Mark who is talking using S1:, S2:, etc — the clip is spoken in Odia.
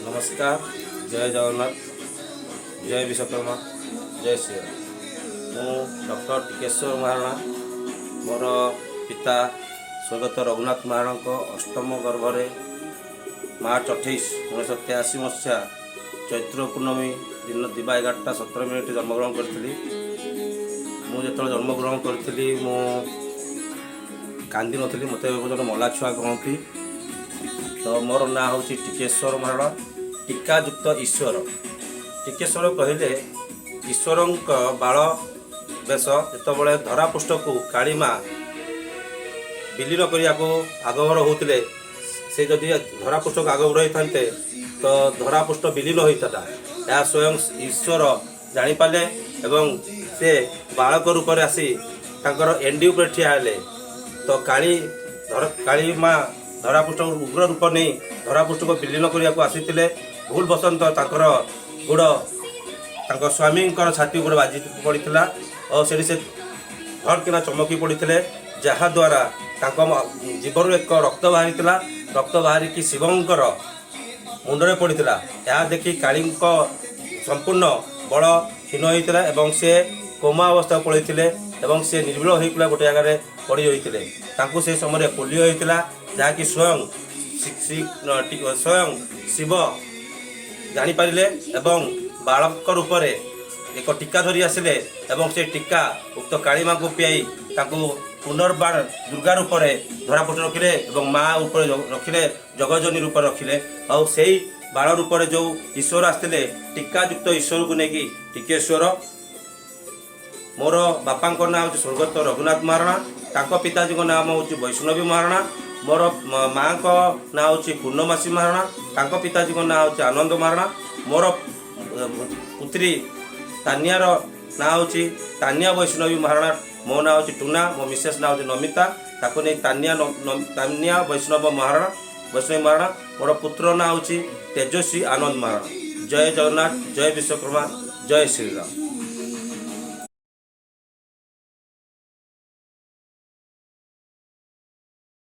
S1: ନମସ୍କାର, ଜୟ ଜଗନ୍ନାଥ, ଜୟ ବିଶ୍ୱକର୍ମା, ଜୟ ଶ୍ରୀରାମ। ମୁଁ ଡକ୍ଟର ଟିକେଶ୍ୱର ମହାରଣା। ମୋର ପିତା ସ୍ୱର୍ଗତ ରଘୁନାଥ ମହାରଣାଙ୍କ ଅଷ୍ଟମ ଗର୍ଭରେ ମାର୍ଚ୍ଚ 28, 1983 ମସିହା ଚୈତ୍ର ପୂର୍ଣ୍ଣମୀ ଦିନ ଦିବା 11ଟା 17 ମିନିଟ୍ ଜନ୍ମଗ୍ରହଣ କରିଥିଲି। ମୁଁ ଯେତେବେଳେ ଜନ୍ମଗ୍ରହଣ କରିଥିଲି, ମୁଁ କାନ୍ଦି ନଥିଲି। ମୋତେ ଜଣେ ମଲା ଛୁଆ କହନ୍ତି। ତ ମୋର ନାଁ ହେଉଛି ଟିକେଶ୍ୱର ମହାରଣା, ଟୀକାଯୁକ୍ତ ଈଶ୍ୱର। ଟିକେଶ୍ୱର କହିଲେ ଈଶ୍ୱରଙ୍କ ବାଳ ବେଶ। ଯେତେବେଳେ ଧରାପୃଷ୍ଠକୁ କାଳିମା ବିଲୀନ କରିବାକୁ ଆଗଭର ହେଉଥିଲେ, ସେ ଯଦି ଧରାପୃଷ୍ଠକୁ ଆଗଭର ହୋଇଥାନ୍ତେ ତ ଧରାପୃଷ୍ଠ ବିଲୀନ ହୋଇଥାନ୍ତା। ଏହା ସ୍ୱୟଂ ଈଶ୍ୱର ଜାଣିପାରିଲେ ଏବଂ ସେ ବାଳକ ରୂପରେ ଆସି ତାଙ୍କର ଏଣ୍ଡି ଉପରେ ଠିଆ ହେଲେ। ତ କାଳୀ ମା ଧରାପୃଷ୍ଠ ଉଗ୍ର ରୂପ ନେଇ ଧରାପୃଷ୍ଠକୁ ବିଲୀନ କରିବାକୁ ଆସିଥିଲେ। ଭୁଲ ବଶତଃ ତାଙ୍କର ଗୋଡ଼ ତାଙ୍କ ସ୍ୱାମୀଙ୍କର ଛାତି ଉପରେ ବାଜି ପଡ଼ିଥିଲା ଓ ସେଠି ସେ ଧଡ଼କିନା ଚମକି ପଡ଼ିଥିଲେ, ଯାହାଦ୍ୱାରା ତାଙ୍କ ଜିଭରୁ ଏକ ରକ୍ତ ବାହାରିଥିଲା। ରକ୍ତ ବାହାରିକି ଶିବଙ୍କର ମୁଣ୍ଡରେ ପଡ଼ିଥିଲା। ଏହା ଦେଖି କାଳୀଙ୍କ ସମ୍ପୂର୍ଣ୍ଣ ବଳ କ୍ଷୀଣ ହୋଇଥିଲା ଏବଂ ସେ କୋମା ଅବସ୍ଥାକୁ ପଳାଇଥିଲେ ଏବଂ ସେ ନିର୍ବିଳ ହୋଇଥିଲା, ଗୋଟେ ଜାଗାରେ ପଡ଼ି ରହିଥିଲେ। ତାଙ୍କୁ ସେ ସମୟରେ ପୋଲିଓ ହୋଇଥିଲା, ଯାହାକି ସ୍ୱୟଂ ଶିବ ଜାଣିପାରିଲେ ଏବଂ ବାଳକ ରୂପରେ ଏକ ଟୀକା ଧରି ଆସିଲେ ଏବଂ ସେ ଟୀକା ଉକ୍ତ କାଳିମାଙ୍କୁ ପିଆଇ ତାଙ୍କୁ ପୁନର୍ବାର ଦୁର୍ଗା ରୂପରେ ଧରାପୃଷ୍ଠ ରଖିଲେ ଏବଂ ମା ଉପରେ ରଖିଲେ, ଜଗଜନୀ ରୂପରେ ରଖିଲେ। ଆଉ ସେଇ ବାଳ ରୂପରେ ଯେଉଁ ଈଶ୍ୱର ଆସିଥିଲେ, ଟୀକାଯୁକ୍ତ ଈଶ୍ୱରକୁ ନେଇକି ଟିକେଶ୍ୱର। ମୋର ବାପାଙ୍କ ନାଁ ହେଉଛି ସ୍ୱର୍ଗତ ରଘୁନାଥ ମହାରଣା। ତାଙ୍କ ପିତାଜୀଙ୍କ ନାମ ହେଉଛି ବୈଷ୍ଣବୀ ମହାରଣା। ମୋର ମାଙ୍କ ନାଁ ହେଉଛି ପୂର୍ଣ୍ଣମାସୀ ମହାରଣା। ତାଙ୍କ ପିତାଜୀଙ୍କ ନାଁ ହେଉଛି ଆନନ୍ଦ ମହାରଣା। ମୋର ପୁତ୍ରୀ ତାନିଆର ନାଁ ହେଉଛି ତାନିଆ ବୈଷ୍ଣବୀ ମହାରଣା। ମୋ ନାଁ ହେଉଛି ଟୁନା, ମୋ ମିସେସ୍ ନାଁ ହେଉଛି ନମିତା। ତାକୁ ନେଇ ତାନିଆ ବୈଷ୍ଣବ ମହାରଣା, ବୈଷ୍ଣବୀ ମହାରଣା। ମୋର ପୁତ୍ର ନାଁ ହେଉଛି ତେଜସ୍ୱୀ ଆନନ୍ଦ ମହାରଣା। ଜୟ ଜଗନ୍ନାଥ, ଜୟ ବିଶ୍ୱକର୍ମା, ଜୟ ଶ୍ରୀରାମ।